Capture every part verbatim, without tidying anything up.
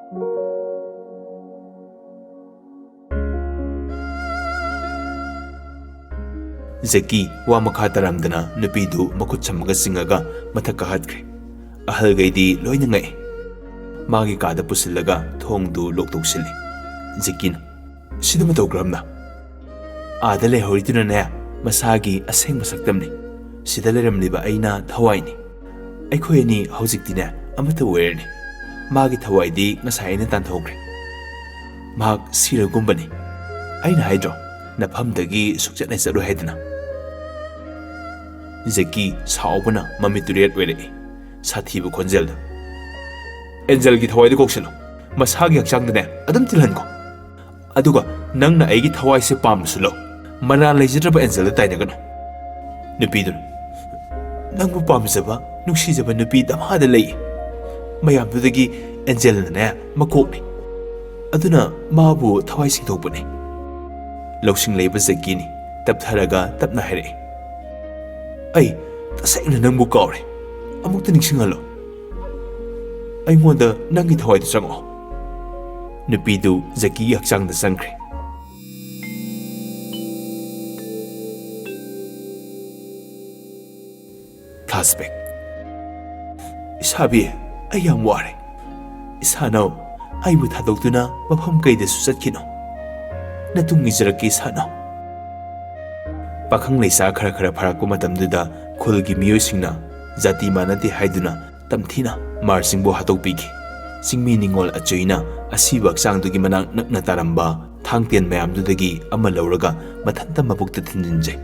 ꯖꯦꯀꯤ ꯋꯥ ꯃꯈꯥ ꯇꯥꯔꯝꯗꯅ ꯅꯨꯄꯤꯗꯨ ꯃꯈꯨꯠ ꯁꯝꯃꯒ ꯆꯤꯡꯉꯒ ꯃꯊꯛ ꯀꯥꯈꯠꯈ꯭ꯔꯦ꯫ ꯑꯍꯜꯈꯩꯗꯤ ꯂꯣꯏꯅ ꯉꯛꯑꯦ꯫ ꯃꯥꯒꯤ ꯀꯥꯗ ꯄꯨꯁꯤꯜꯂꯒ ꯊꯣꯡꯗꯨ ꯂꯣꯛ ꯇꯧꯁꯤꯜꯂꯦ꯫ ꯖꯦꯀꯤꯅ, "ꯁꯤꯗ ꯃꯇꯧ ꯀꯔꯝꯅ? ꯑꯥꯗ ꯂꯩꯍꯧꯔꯤꯗꯨꯅꯅꯦ, ꯃꯁꯥꯒꯤ ꯑꯁꯦꯡꯕ ꯁꯛꯇꯝꯅꯤ꯫ ꯁꯤꯗ ꯂꯩꯔꯝꯂꯤꯕ ꯑꯩꯅ ꯊꯋꯥꯏꯅꯤ꯫ ꯑꯩꯈꯣꯏ ꯑꯅꯤ ꯍꯧꯖꯤꯛꯇꯤꯅꯦ, ꯑꯃꯠꯇ ꯑꯣꯏꯔꯅꯤ꯫ ꯃꯥꯒꯤ ꯊꯋꯥꯏꯗꯤ ꯉꯁꯥꯏ ꯑꯩꯅ ꯇꯥꯟꯊꯣꯛꯈ꯭ꯔꯦ꯫ ꯃꯍꯥꯛ ꯁꯤꯔꯒꯨꯝꯕꯅꯤ꯫ ꯑꯩꯅ ꯍꯥꯏꯗ꯭ꯔꯣ, ꯅꯐꯝꯗꯒꯤ ꯁꯨꯛꯆꯠ ꯍꯦꯛ ꯆꯠꯂꯣꯏ ꯍꯥꯏꯗꯅ?" ꯖꯦꯀꯤ ꯁꯥꯎꯕꯅ ꯃꯃꯤꯠꯇꯨ ꯔꯦꯠ ꯑꯣꯏꯔꯛꯏ꯫ ꯁꯥꯊꯤꯕ ꯈꯣꯟꯖꯦꯜꯗ, "ꯑꯦꯟꯖꯦꯜꯒꯤ ꯊꯋꯥꯏꯗꯨ ꯀꯧꯁꯤꯜꯂꯨ꯫ ꯃꯁꯥꯒꯤ ꯍꯛꯆꯥꯡꯗꯅꯦ ꯑꯗꯨꯝ ꯇꯤꯜꯍꯟꯈꯣ꯫ ꯑꯗꯨꯒ ꯅꯪꯅ ꯑꯩꯒꯤ ꯊꯋꯥꯏꯁꯦ ꯄꯥꯝꯂꯁꯨ ꯂꯧ꯫ ꯃꯔꯥꯜ ꯂꯩꯖꯗ꯭ꯔꯕ ꯑꯦꯟꯖꯦꯜꯗ ꯇꯥꯏꯅꯒꯅꯨ꯫" ꯅꯨꯄꯤꯗꯨꯅ, "ꯅꯪꯕꯨ ꯄꯥꯝꯖꯕ, ꯅꯨꯡꯁꯤꯖꯕ ꯅꯨꯄꯤ ꯗꯃꯥꯗ ꯂꯩ꯫ ꯃꯌꯥꯝꯗꯨꯗꯒꯤ ꯑꯦꯟꯖꯦꯜꯅꯅꯦ ꯃꯀꯣꯛꯅꯤ꯫ ꯑꯗꯨꯅ ꯃꯥꯕꯨ ꯊꯋꯥꯏ ꯁꯤꯡꯊꯣꯛꯄꯅꯤ꯫" ꯂꯧꯁꯤꯡ ꯂꯩꯕ ꯖꯦꯀꯤꯅꯤ꯫ ꯇꯞꯊꯔꯒ ꯇꯞꯅ ꯍꯥꯏꯔꯛꯏ, "ꯑꯩ ꯇꯁꯦꯡꯅ ꯅꯪꯕꯨ ꯀꯥꯎꯔꯦ꯫ ꯑꯃꯨꯛꯇ ꯅꯤꯡꯁꯤꯡꯍꯜꯂꯣ꯫ ꯑꯩꯉꯣꯟꯗ ꯅꯪꯒꯤ ꯊꯋꯥꯏꯗꯨ ꯆꯪꯉꯛꯑꯣ꯫" ꯅꯨꯄꯤꯗꯨ ꯖꯦꯀꯤꯒꯤ ꯍꯛꯆꯥꯡꯗ ꯆꯪꯈ꯭ꯔꯦ꯫ Flashback. "ꯏꯁꯥꯕꯤ, ꯑꯩ ꯌꯥꯝ ꯋꯥꯔꯦ꯫ ꯏꯁꯥꯅꯧ, ꯑꯩꯕꯨ ꯊꯥꯗꯣꯛꯇꯨꯅ ꯃꯐꯝ ꯀꯩꯗꯁꯨ ꯆꯠꯈꯤꯅꯨ꯫ ꯅꯇꯨꯡ ꯏꯟꯖꯔꯛꯀꯦ, ꯏꯁꯥꯅꯧ꯫" ꯄꯥꯈꯪ ꯂꯩꯁꯥ ꯈꯔ ꯈꯔ ꯐꯥꯔꯛꯄ ꯃꯇꯝꯗꯨꯗ ꯈꯨꯜꯒꯤ ꯃꯤꯑꯣꯏꯁꯤꯡꯅ ꯖꯥꯇꯤ ꯃꯥꯟꯅꯗꯦ ꯍꯥꯏꯗꯨꯅ ꯇꯝꯊꯤꯅ ꯃꯥꯔꯁꯤꯡꯕꯨ ꯍꯥꯠꯇꯣꯛꯄꯤꯈꯤ꯫ ꯆꯤꯡꯃꯤ ꯅꯤꯉꯣꯜ ꯑꯆꯣꯏꯅ ꯑꯁꯤꯕ ꯍꯛꯆꯥꯡꯗꯨꯒꯤ ꯃꯅꯥꯛ ꯅꯛꯅ ꯇꯥꯔꯝꯕ ꯊꯥꯡ ꯇꯦꯟ ꯃꯌꯥꯝꯗꯨꯗꯒꯤ ꯑꯃ ꯂꯧꯔꯒ ꯃꯊꯟꯇ ꯃꯕꯨꯛꯇ ꯊꯤꯟꯖꯤꯟꯖꯩ꯫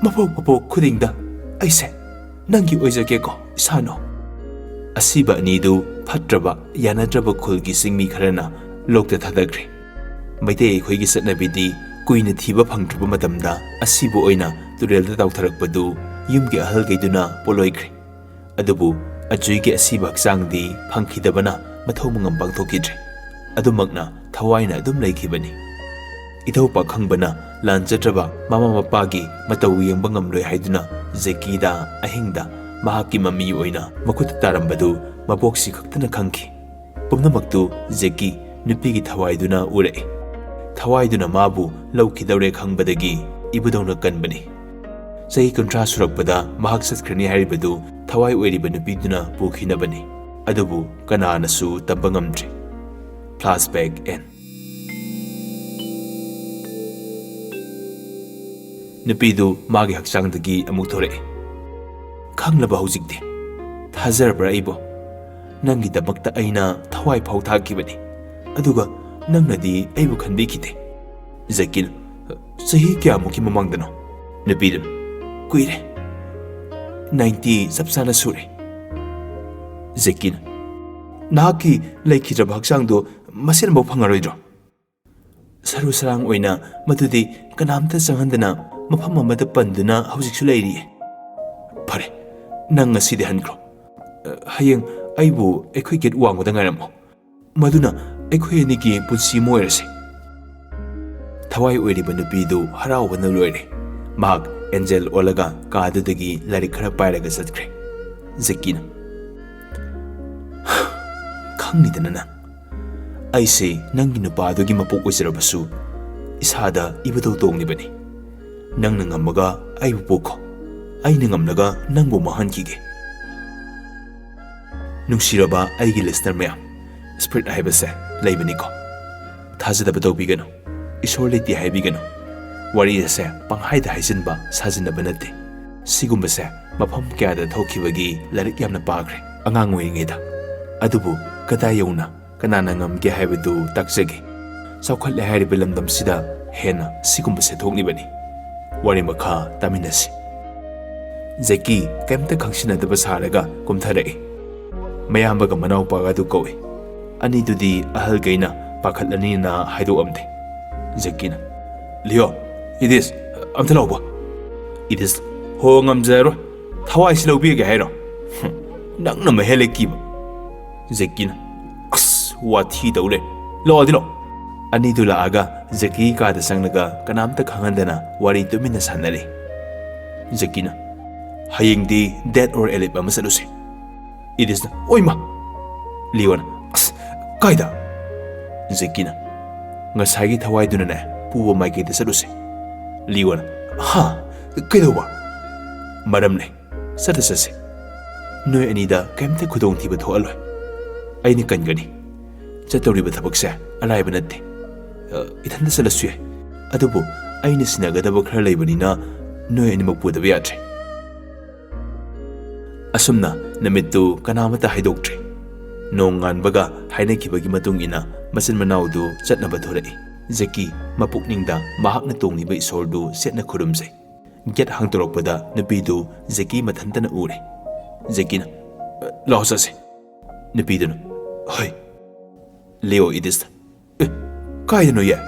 "ꯃꯄꯣꯛ ꯃꯄꯣꯛ ꯈꯨꯗꯤꯡꯗ ꯑꯩꯁꯦ ꯅꯪꯒꯤ ꯑꯣꯏꯖꯒꯦꯀꯣ, ꯏꯁꯥꯅꯧ꯫" ꯑꯁꯤꯕ ꯑꯅꯤꯗꯨ ꯐꯠꯇ꯭ꯔꯕ, ꯌꯥꯅꯗ꯭ꯔꯕ ꯈꯨꯜꯒꯤ ꯆꯤꯡꯃꯤ ꯈꯔꯅ ꯂꯣꯛꯇ ꯊꯥꯗꯈ꯭ꯔꯦ꯫ ꯃꯩꯇꯩ ꯑꯩꯈꯣꯏꯒꯤ ꯆꯠꯅꯕꯤꯗꯤ ꯀꯨꯏꯅ ꯊꯤꯕ ꯐꯪꯗ꯭ꯔꯕ ꯃꯇꯝꯗ ꯑꯁꯤꯕ ꯑꯣꯏꯅ ꯇꯨꯔꯦꯜꯗ ꯇꯥꯎꯊꯔꯛꯄꯗꯨ ꯌꯨꯝꯒꯤ ꯑꯍꯜꯈꯩꯗꯨꯅ ꯄꯣꯠꯂꯣꯏꯈ꯭ꯔꯦ꯫ ꯑꯗꯨꯕꯨ ꯑꯆꯨꯏꯒꯤ ꯑꯁꯤꯕ ꯍꯛꯆꯥꯡꯗꯤ ꯐꯪꯈꯤꯗꯕꯅ ꯃꯊꯧ ꯃꯉꯝ ꯄꯥꯡꯊꯣꯛꯈꯤꯗ꯭ꯔꯦ꯫ ꯑꯗꯨꯃꯛꯅ ꯊꯋꯥꯏꯅ ꯑꯗꯨꯝ ꯂꯩꯈꯤꯕꯅꯤ꯫ ꯏꯙꯧ ꯄꯥꯈꯪꯕꯅ ꯂꯥꯟꯖꯗ꯭ꯔꯕ ꯃꯃꯥ ꯃꯄꯥꯒꯤ ꯃꯇꯧ ꯌꯦꯡꯕ ꯉꯝꯂꯣꯏ ꯍꯥꯏꯗꯨꯅ ꯖꯦꯀꯤꯗ ꯑꯍꯤꯡꯗ ꯃꯍꯥꯛꯀꯤ ꯃꯃꯤ ꯑꯣꯏꯅ ꯃꯈꯨꯠꯇ ꯇꯥꯔꯝꯕꯗꯨ ꯃꯕꯣꯛꯁꯤ ꯈꯛꯇꯅ ꯈꯪꯈꯤ꯫ ꯄꯨꯝꯅꯃꯛꯇꯨ ꯖꯦꯛꯀꯤ ꯅꯨꯄꯤꯒꯤ ꯊꯋꯥꯏꯗꯨꯅ ꯎꯔꯛꯏ꯫ ꯊꯋꯥꯏꯗꯨꯅ ꯃꯥꯕꯨ ꯂꯧꯈꯤꯗꯧꯔꯦ ꯈꯪꯕꯗꯒꯤ ꯏꯕꯗꯧꯅ ꯀꯟꯕꯅꯤ꯫ ꯆꯍꯤ ꯀꯨꯟꯊ꯭ꯔꯥ ꯁꯨꯔꯛꯄꯗ ꯃꯍꯥꯛ ꯆꯠꯈ꯭ꯔꯅꯤ ꯍꯥꯏꯔꯤꯕꯗꯨ ꯊꯋꯥꯏ ꯑꯣꯏꯔꯤꯕ ꯅꯨꯄꯤꯗꯨꯅ ꯄꯨꯈꯤꯅꯕꯅꯤ꯫ ꯑꯗꯨꯕꯨ ꯀꯅꯥꯅꯁꯨ ꯇꯝꯕ ꯉꯝꯗ꯭ꯔꯤ꯫ Flashback End꯫ ꯅꯨꯄꯤꯗꯨ ꯃꯥꯒꯤ ꯍꯛꯆꯥꯡꯗꯒꯤ ꯑꯃꯨꯛ ꯊꯣꯔꯛꯏ꯫ "ꯈꯪꯂꯕ ꯍꯧꯖꯤꯛꯇꯤ? ꯊꯥꯖꯔꯕ꯭ꯔꯥ ꯑꯩꯕꯨ? ꯅꯪꯒꯤꯗꯃꯛꯇ ꯑꯩꯅ ꯊꯋꯥꯏ ꯐꯥꯎ ꯊꯥꯈꯤꯕꯅꯤ, ꯑꯗꯨꯒ ꯅꯪꯅꯗꯤ ꯑꯩꯕꯨ ꯈꯟꯕꯤꯈꯤꯗꯦ꯫" ꯖꯦꯀꯤꯟ, "ꯆꯍꯤ ꯀꯌꯥꯃꯨꯛꯀꯤ ꯃꯃꯥꯡꯗꯅꯣ?" ꯅꯨꯄꯤꯗꯨꯅ, "ꯀꯨꯏꯔꯦ꯫ ꯅꯥꯏꯟꯇꯤ ꯆꯞ ꯆꯥꯅ ꯁꯨꯔꯦ꯫" ꯖꯦꯀꯤꯟ, "ꯅꯍꯥꯛꯀꯤ ꯂꯩꯈꯤꯗ꯭ꯔꯕ ꯍꯛꯆꯥꯡꯗꯣ ꯃꯁꯦꯟꯐꯥꯎ ꯐꯪꯉꯔꯣꯏꯗ꯭ꯔꯣ? ꯁꯔꯨ ꯁꯔꯥꯡ ꯑꯣꯏꯅ ꯃꯗꯨꯗꯤ ꯀꯅꯥꯝꯇ ꯆꯪꯍꯟꯗꯅ ꯃꯐꯝ ꯑꯃꯗ ꯄꯟꯗꯨꯅ ꯍꯧꯖꯤꯛꯁꯨ ꯂꯩꯔꯤꯌꯦ꯫ ꯐꯔꯦ, ꯅꯪ ꯉꯁꯤꯗꯤ ꯍꯟꯈ꯭ꯔꯣ꯫ ꯍꯌꯦꯡ ꯑꯩꯕꯨ ꯑꯩꯈꯣꯏ ꯒꯦꯠ ꯋꯥꯡꯃꯗ ꯉꯥꯏꯔꯝꯃꯣ꯫ ꯃꯗꯨꯅ ꯑꯩꯈꯣꯏ ꯑꯅꯤꯒꯤ ꯄꯨꯟꯁꯤ ꯑꯃ ꯑꯣꯏꯔꯁꯤ꯫" ꯊꯋꯥꯏ ꯑꯣꯏꯔꯤꯕ ꯅꯨꯄꯤꯗꯨ ꯍꯔꯥꯎꯕꯅ ꯂꯣꯏꯔꯦ꯫ ꯃꯍꯥꯛ ꯑꯦꯟꯖꯦꯜ ꯑꯣꯜꯂꯒ ꯀꯥꯗꯨꯗꯒꯤ ꯂꯥꯏꯔꯤꯛ ꯈꯔ ꯄꯥꯏꯔꯒ ꯆꯠꯈ꯭ꯔꯦ꯫ ꯖꯦꯀꯤꯅ, "ꯈꯪꯉꯤꯗꯅ ꯅꯪ, ꯑꯩꯁꯦ ꯅꯪꯒꯤ ꯅꯨꯄꯥꯗꯨꯒꯤ ꯃꯄꯣꯛ ꯑꯣꯏꯖꯔꯕꯁꯨ ꯏꯁꯥꯗ ꯏꯕꯨꯙꯧ ꯇꯣꯡꯂꯤꯕꯅꯤ꯫ ꯅꯪꯅ ꯉꯝꯃꯒ ꯑꯩꯕꯨ ꯄꯣꯛꯈꯣ, ꯑꯩꯅ ꯉꯝꯂꯒ ꯅꯪꯕꯨ ꯃꯥꯡꯍꯟꯈꯤꯒꯦ꯫" ꯅꯨꯡꯁꯤꯔꯕ ꯑꯩꯒꯤ ꯂꯤꯁꯅꯔ ꯃꯌꯥꯝ, ꯁ꯭ꯄꯤꯔꯤꯠ ꯍꯥꯏꯕꯁꯦ ꯂꯩꯕꯅꯤꯀꯣ꯫ ꯊꯥꯖꯗꯕ ꯇꯧꯕꯤꯒꯅꯨ꯫ ꯏꯁꯣꯔ ꯂꯩꯇꯦ ꯍꯥꯏꯕꯤꯒꯅꯨ꯫ ꯋꯥꯔꯤ ꯑꯁꯦ ꯄꯪꯍꯥꯏꯗ ꯍꯥꯏꯖꯤꯟꯕ, ꯁꯥꯖꯤꯟꯅꯕ ꯅꯠꯇꯦ꯫ ꯁꯤꯒꯨꯝꯕꯁꯦ ꯃꯐꯝ ꯀꯌꯥꯗ ꯊꯣꯛꯈꯤꯕꯒꯤ ꯂꯥꯏꯔꯤꯛ ꯌꯥꯝꯅ ꯄꯥꯈ꯭ꯔꯦ ꯑꯉꯥꯡ ꯑꯣꯏꯔꯤꯉꯩꯗ꯫ ꯑꯗꯨꯕꯨ ꯀꯗꯥꯏ ꯌꯧꯅ ꯀꯅꯥꯅ ꯉꯝꯒꯦ ꯍꯥꯏꯕꯗꯨ ꯇꯥꯛꯆꯒꯦ꯫ ꯆꯥꯎꯈꯠꯂꯦ ꯍꯥꯏꯔꯤꯕ ꯂꯝꯗꯝꯁꯤꯗ ꯍꯦꯟꯅ ꯁꯤꯒꯨꯝꯕꯁꯦ ꯊꯣꯛꯂꯤꯕꯅꯤ꯫ ꯋꯥꯔꯤ ꯃꯈꯥ ꯇꯥꯃꯤꯟꯅꯁꯤ꯫ ꯖꯦꯀꯤ ꯀꯩꯝꯇ ꯈꯪꯁꯤꯟꯅꯗꯕ ꯁꯥꯔꯒ ꯀꯨꯝꯊꯔꯛꯏ꯫ ꯃꯌꯥꯝꯕꯒ ꯃꯅꯥꯎꯄꯥꯒ ꯑꯗꯨ ꯀꯧꯏ꯫ ꯑꯅꯤꯗꯨꯗꯤ ꯑꯍꯜꯈꯩꯅ ꯄꯥꯈꯠꯂꯅꯤꯅ ꯍꯥꯏꯗꯣꯛꯑꯝꯗꯦ꯫ ꯖꯦꯀꯤꯅ, "ꯂꯤꯌꯣ, ꯏꯗꯤꯁ, ꯑꯝꯇ ꯂꯥꯎꯕ꯫" ꯏꯗꯤꯁ, "ꯍꯣ, ꯉꯝꯖꯔꯣꯏ꯫ ꯊꯋꯥꯏꯁꯤ ꯂꯧꯕꯤꯔꯒꯦ ꯍꯥꯏꯔꯣ? ꯍꯨꯝ, ꯅꯪꯅ ꯃꯍꯦꯜꯂꯦ ꯀꯤꯕ꯫" ꯖꯦꯀꯤꯅ, "ꯑꯁ, ꯋꯥꯊꯤ ꯇꯧ ꯂꯩ꯫ ꯂꯥꯛꯑꯣꯗꯤ ꯂꯥꯛꯑꯣ꯫" ꯑꯅꯤꯗꯨ ꯂꯥꯛꯑꯒ ꯖꯦꯀꯤ ꯀꯥꯗ ꯆꯪꯂꯒ ꯀꯅꯥꯝꯇ ꯈꯪꯍꯟꯗꯅ ꯋꯥꯔꯤ ꯇꯨꯃꯤꯟꯅ ꯁꯥꯟꯅꯔꯤ꯫ ꯖꯦꯀꯤꯅ, "ꯍꯌꯦꯡꯗꯤ dead or alive ꯑꯃ ꯆꯠꯂꯨꯁꯦ꯫" ꯏꯗꯤꯁꯅ, "ꯑꯣꯏꯃ!" ꯂꯤꯌꯣꯅ, "ꯑꯁ, "ꯀꯥꯏꯗ?" ꯖꯦꯀꯤꯅ, "ꯉꯁꯥꯏꯒꯤ ꯊꯋꯥꯏꯗꯨꯅꯅꯦ ꯄꯨꯕ ꯃꯥꯏꯀꯩꯗ ꯆꯠꯂꯨꯁꯦ꯫" ꯂꯤꯌꯣꯅ, "ꯍꯥ? ꯀꯩꯗꯧꯕ?" "ꯃꯔꯝ ꯂꯩ꯫ ꯆꯠꯇ ꯆꯠꯁꯦ꯫ ꯅꯣꯏ ꯑꯅꯤꯗ ꯀꯩꯝꯇ ꯈꯨꯗꯣꯡꯊꯤꯕ ꯊꯣꯛꯍꯜꯂꯣꯏ꯫ ꯑꯩꯅ ꯀꯟꯒꯅꯤ꯫ ꯆꯠꯇꯧꯔꯤꯕ ꯊꯕꯛꯁꯦ ꯑꯔꯥꯏꯕ ꯅꯠꯇꯦ꯫ ꯑ, ꯏꯊꯟꯇ ꯆꯠꯂꯁꯨ ꯌꯥꯏ꯫ ꯑꯗꯨꯕꯨ ꯑꯩꯅ ꯁꯤꯟꯅꯒꯗꯕ ꯈꯔ ꯂꯩꯕꯅꯤꯅ ꯅꯣꯏ ꯑꯅꯤꯃꯛ ꯄꯨꯗꯕ ꯌꯥꯗ꯭ꯔꯦ꯫" ꯑꯁꯨꯝꯅ ꯅꯨꯃꯤꯠꯇꯨ ꯀꯅꯥꯃꯠꯇ ꯍꯥꯏꯗꯣꯛꯇ꯭ꯔꯦ꯫ ꯅꯣꯡꯉꯥꯟꯕꯒ ꯍꯥꯏꯅꯈꯤꯕꯒꯤ ꯃꯇꯨꯡ ꯏꯟꯅ ꯃꯆꯤꯟ ꯃꯅꯥꯎꯗꯨ ꯆꯠꯅꯕ ꯊꯣꯔꯛꯏ꯫ ꯖꯦꯀꯤ ꯃꯄꯨꯛꯅꯤꯡꯗ ꯃꯍꯥꯛꯅ ꯇꯣꯡꯂꯤꯕ ꯏꯁꯣꯔꯗꯨ ꯆꯦꯠꯅ ꯈꯨꯔꯨꯝꯖꯩ꯫ ꯒꯦꯠ ꯍꯥꯡꯗꯣꯔꯛꯄꯗ ꯅꯨꯄꯤꯗꯨ ꯖꯦꯀꯤ ꯃꯊꯟꯇꯅ ꯎꯔꯦ꯫ ꯖꯦꯀꯤꯅ, "ꯂꯥꯛꯑꯣ ꯆꯠꯁꯦ꯫" ꯅꯨꯄꯤꯗꯨꯅ, "ꯍꯣꯏ꯫" ꯂꯤꯑꯣ ꯏꯗꯤꯁꯇ, "ꯑꯦ, ꯀꯥꯏꯗꯅꯣ ꯌꯥꯏ?"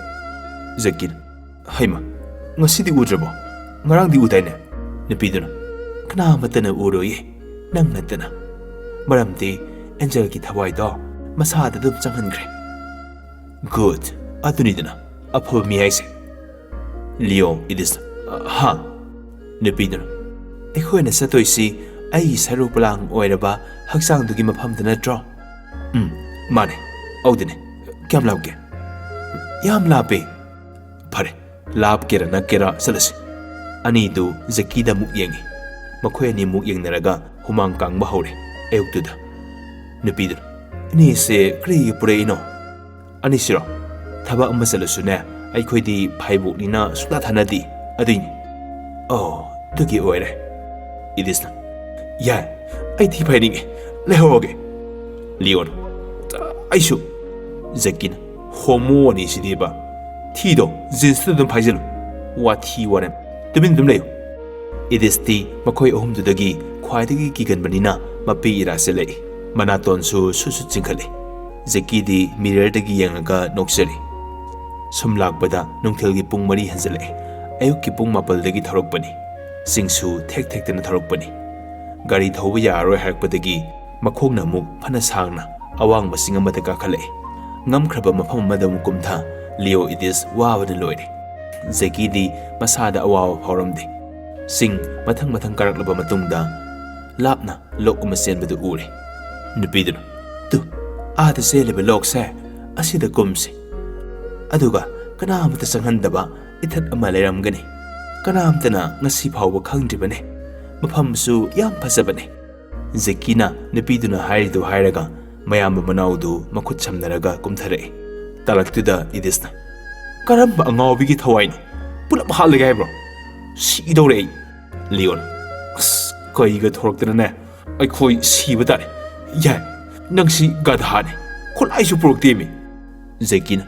ꯖꯦꯀꯤꯅ, "ꯍꯩꯃ, ꯉꯁꯤꯗꯤ ꯎꯗ꯭ꯔꯕꯣ? ꯉꯔꯥꯡꯗꯤ ꯎꯗꯥꯏꯅꯦ?" ꯅꯨꯄꯤꯗꯨꯅ, "ꯀꯅꯥꯃꯠꯇꯅ ꯎꯔꯣꯏꯌꯦ, ꯅꯪ ꯅꯠꯇꯅ꯫ ꯃꯔꯝꯗꯤ ꯑꯦꯟꯖꯦꯜꯒꯤ ꯊꯋꯥꯏꯗꯣ ꯃꯁꯥꯗ ꯑꯗꯨꯝ ꯆꯪꯍꯟꯈ꯭ꯔꯦ꯫" "ꯒꯨꯗ, ꯑꯗꯨꯅꯤꯗꯅ ꯑꯐꯕ ꯃꯤ ꯍꯥꯏꯁꯦ꯫" ꯂꯤꯑꯣ ꯏꯗꯤꯁ, "ꯍꯥ?" ꯅꯨꯄꯤꯗꯨꯅ, "ꯑꯩꯈꯣꯏꯅ ꯆꯠꯇꯣꯏꯁꯤ ꯑꯩꯒꯤ ꯁꯔꯨ ꯄꯂꯥꯡ ꯑꯣꯏꯔꯕ ꯍꯛꯆꯥꯡꯗꯨꯒꯤ ꯃꯐꯝꯗ ꯅꯠꯇ꯭ꯔꯣ?" "ꯎꯝ, ꯃꯥꯅꯦ, ꯑꯧꯗꯨꯅꯦ꯫ ꯀꯌꯥꯝ ꯂꯥꯞꯀꯦ?" "ꯌꯥꯝ ꯂꯥꯞꯄꯦ꯫" "ꯐꯔꯦ, ꯂꯥꯞꯀꯦꯔꯥ ꯅꯛꯀꯦꯔꯥ ꯆꯠꯂꯁꯤ꯫" ꯑꯅꯤꯗꯨ ꯖꯦꯀꯤꯗ ꯑꯃꯨꯛ ꯌꯦꯡꯉꯤ꯫ ꯃꯈꯣꯏ ꯑꯅꯤ ꯑꯃꯨꯛ ꯌꯦꯡꯅꯔꯒ ꯍꯨꯃꯥꯡ ꯀꯥꯡꯕ ꯍꯧꯔꯦ꯫ ꯑꯌꯨꯛꯇꯨꯗ ꯅꯨꯄꯤꯗꯨꯅ, "ꯏꯅꯦꯁꯦ ꯀꯔꯤꯒꯤ ꯄꯨꯔꯛꯏꯅꯣ?" "ꯑꯅꯤꯁꯤꯔꯣ? ꯊꯕꯛ ꯑꯃ ꯆꯠꯂꯁꯨꯅꯦ, ꯑꯩꯈꯣꯏꯗꯤ ꯐꯥꯏꯕꯣꯛꯅꯤꯅ ꯁꯨꯡꯊꯥ ꯊꯥꯅꯗꯦ, ꯑꯗꯨꯏꯅꯤ꯫" "ꯑꯣ, ꯑꯗꯨꯒꯤ ꯑꯣꯏꯔꯦ꯫" ꯏꯗꯤꯁꯅ, "ꯌꯥꯏ, ꯑꯩ ꯊꯤ ꯐꯥꯏꯅꯤꯡꯉꯦ, ꯂꯩꯍꯧꯔꯒꯦ꯫" ꯂꯤꯑꯣꯅ, "ꯑꯩꯁꯨ꯫" ꯖꯦꯀꯤꯅ, "ꯍꯣꯃꯣ ꯑꯅꯤꯁꯤꯗꯤꯕ, ꯊꯤꯗꯣ ꯖꯤꯟꯁꯇꯨ ꯑꯗꯨꯝ ꯐꯥꯏꯖꯤꯜꯂꯨ꯫ ꯋꯥꯊꯤ ꯋꯥꯔꯦꯝ, ꯇꯨꯃꯤꯟ ꯑꯗꯨꯝ ꯂꯩꯌꯨ꯫" ꯏꯗꯤꯁꯇꯤ ꯃꯈꯣꯏ ꯑꯍꯨꯝꯗꯨꯗꯒꯤ ꯈ꯭ꯋꯥꯏꯗꯒꯤ ꯀꯤꯒꯟꯕꯅꯤꯅ ꯃꯄꯤ ꯏꯔꯥ ꯆꯦꯜꯂꯛꯏ꯫ ꯃꯅꯥꯇꯣꯟꯁꯨ ꯁꯨꯠ ꯁꯨꯠ ꯆꯤꯡꯈꯠꯂꯤ꯫ ꯖꯦꯀꯤꯗꯤ ꯃꯤꯔꯔꯗꯒꯤ ꯌꯦꯡꯂꯒ ꯅꯣꯛꯆꯔꯤ꯫ ꯁꯨꯝ ꯂꯥꯛꯄꯗ ꯅꯨꯡꯊꯤꯜꯒꯤ ꯄꯨꯡ ꯃꯔꯤ ꯍꯦꯟꯖꯜꯂꯛꯑꯦ꯫ ꯑꯌꯨꯛꯀꯤ ꯄꯨꯡ ꯃꯥꯄꯜꯗꯒꯤ ꯊꯧꯔꯛꯄꯅꯤ꯫ ꯆꯤꯡꯁꯨ ꯊꯦꯛ ꯊꯦꯛꯇꯅ ꯊꯧꯔꯛꯄꯅꯤ꯫ ꯒꯥꯔꯤ ꯊꯧꯕ ꯌꯥꯔꯔꯣꯏ ꯍꯥꯏꯔꯛꯄꯗꯒꯤ ꯃꯈꯣꯡꯅ ꯑꯃꯨꯛ ꯐꯅ ꯁꯥꯡꯅ ꯑꯋꯥꯡꯕ ꯆꯤꯡ ꯑꯃꯗ ꯀꯥꯈꯠꯂꯛꯏ꯫ ꯉꯝꯈ꯭ꯔꯕ ꯃꯐꯝ ꯑꯃꯗ ꯑꯃꯨꯛ ꯀꯨꯝꯊ ꯂꯤꯑꯣ ꯏꯗꯤꯁ ꯋꯥꯕꯅ ꯂꯣꯏꯔꯦ꯫ ꯖꯦꯀꯤꯗꯤ ꯃꯁꯥꯗ ꯑꯋꯥꯕ ꯐꯥꯎꯔꯝꯗꯦ꯫ ꯆꯤꯡ ꯃꯊꯪ ꯃꯊꯪ ꯀꯥꯔꯛꯂꯕ ꯃꯇꯨꯡꯗ ꯂꯥꯞꯅ ꯂꯣꯛ ꯑꯃ ꯆꯦꯟꯕꯗꯨ ꯎꯔꯦ꯫ ꯅꯨꯄꯤꯗꯨꯅ, "ꯇꯨ, ꯑꯥꯗ ꯆꯦꯜꯂꯤꯕ ꯂꯣꯛꯁꯦ ꯑꯁꯤꯗ ꯀꯨꯝꯁꯤ꯫ ꯑꯗꯨꯒ ꯀꯅꯥꯝꯇ ꯆꯪꯍꯟꯗꯕ ꯏꯊꯠ ꯑꯃ ꯂꯩꯔꯝꯒꯅꯤ꯫ ꯀꯅꯥꯝꯇꯅ ꯉꯁꯤ ꯐꯥꯎꯕ ꯈꯪꯗ꯭ꯔꯤꯕꯅꯤ꯫ ꯃꯐꯝꯁꯨ ꯌꯥꯝ ꯐꯖꯕꯅꯤ꯫ ꯖꯦꯀꯤꯅ ꯅꯨꯄꯤꯗꯨꯅ ꯍꯥꯏꯔꯤꯗꯨ ꯍꯥꯏꯔꯒ ꯃꯌꯥꯝꯕ ꯃꯅꯥꯎꯗꯨ ꯃꯈꯨꯠ ꯁꯝꯅꯔꯒ ꯀꯨꯝꯊꯔꯛꯏ꯫ ꯇꯥꯂꯛꯇꯨꯗ ꯏꯗꯤꯁꯅ, "ꯀꯔꯝꯕ ꯑꯉꯥꯎꯕꯤꯒꯤ ꯊꯋꯥꯏꯅꯣ? ꯄꯨꯂꯞ ꯍꯥꯠꯂꯒꯦ ꯍꯥꯏꯕ꯭ꯔꯣ? ꯁꯤꯗꯧꯔꯦ ꯑꯩ!" ꯂꯤꯌꯣꯟ, "ꯑꯁ, ꯀꯩꯒ ꯊꯣꯔꯛꯇꯅꯅꯦ, ꯑꯩꯈꯣꯏ ꯁꯤꯕ ꯇꯥꯔꯦ꯫ ꯌꯥꯏ, ꯅꯪꯁꯤ ꯒꯙꯥꯅꯤ, ꯈꯨꯠꯂꯥꯏꯁꯨ ꯄꯨꯔꯛꯇꯦꯃꯤ!" ꯖꯦꯀꯤꯅ,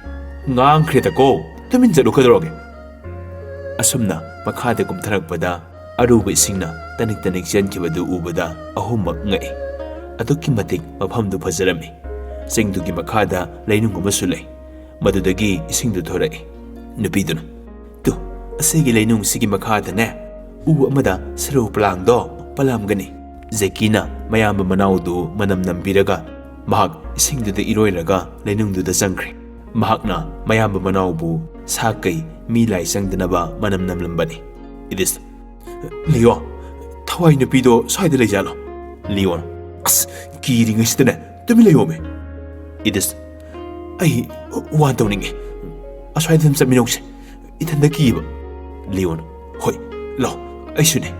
"ꯉꯥꯡꯈ꯭ꯔꯦꯗꯀꯣ, ꯇꯨꯃꯤꯟ ꯆꯠꯂꯨ ꯀꯩꯗꯧꯔꯒꯦ?" ꯑꯁꯨꯝꯅ ꯃꯈꯥꯗ ꯀꯨꯝꯊꯔꯛꯄꯗ ꯑꯔꯨꯕ ꯏꯁꯤꯡꯅ ꯇꯅꯤꯛ ꯇꯅꯤꯛ ꯆꯦꯟꯈꯤꯕꯗꯨ ꯎꯕꯗ ꯑꯍꯨꯝꯃꯛ ꯉꯛꯏ꯫ ꯑꯗꯨꯛꯀꯤ ꯃꯇꯤꯛ ꯃꯐꯝꯗꯨ ꯐꯖꯔꯝꯃꯤ꯫ ꯆꯤꯡꯗꯨꯒꯤ ꯃꯈꯥꯗ ꯂꯩꯅꯨꯡ ꯑꯃꯁꯨ ꯂꯩ꯫ ꯃꯗꯨꯗꯒꯤ ꯏꯁꯤꯡꯗꯨ ꯊꯣꯔꯛꯏ꯫ ꯅꯨꯄꯤꯗꯨꯅ, "ꯇꯨ, ꯑꯁꯤꯒꯤ ꯂꯩꯅꯨꯡꯁꯤꯒꯤ ꯃꯈꯥꯗꯅꯦ, ꯎ ꯑꯃꯗ ꯁꯔꯨ ꯄꯂꯥꯡꯗꯣ ꯄꯜꯂꯝꯒꯅꯤ꯫" ꯖꯦꯀꯤꯅ ꯃꯌꯥꯝꯕ ꯃꯅꯥꯎꯗꯨ ꯃꯅꯝ ꯅꯝꯕꯤꯔꯒ ꯃꯍꯥꯛ ꯏꯁꯤꯡꯗꯨꯗ ꯏꯔꯣꯏꯔꯒ ꯂꯩꯅꯨꯡꯗꯨꯗ ꯆꯪꯈ꯭ꯔꯦ꯫ ꯃꯍꯥꯛꯅ ꯃꯌꯥꯝꯕ ꯃꯅꯥꯎꯕꯨ ꯁꯥ ꯀꯩ ꯃꯤ ꯂꯥꯏ ꯆꯪꯗꯅꯕ ꯃꯅꯝ ꯅꯝꯂꯝꯕꯅꯤ꯫ ꯏꯗꯤꯁ, "ꯂꯤꯌꯣ, ꯊꯋꯥꯏ ꯅꯨꯄꯤꯗꯣ ꯁ꯭ꯋꯥꯏꯗ ꯂꯩꯖꯥꯠꯂꯣ?" ꯂꯤꯌꯣꯟ, "ꯑꯁ, ꯀꯤꯔꯤꯉꯩꯁꯤꯗꯅꯦ ꯇꯨꯃꯤꯟ ꯂꯩꯌꯣꯃꯦ꯫" ꯏꯗꯤꯁ, "ꯑꯩ ꯋꯥꯟ ꯇꯧꯅꯤꯡꯉꯦ, ꯑꯁ꯭ꯋꯥꯏꯗ ꯑꯗꯨꯝ ꯆꯠꯃꯤꯟꯅꯧꯁꯦ, ꯏꯊꯟꯗ ꯀꯤꯕ꯫" ꯂꯤꯌꯣꯟ, "ꯍꯣꯏ, ꯂꯥꯎ, ꯑꯩꯁꯨꯅꯦ꯫"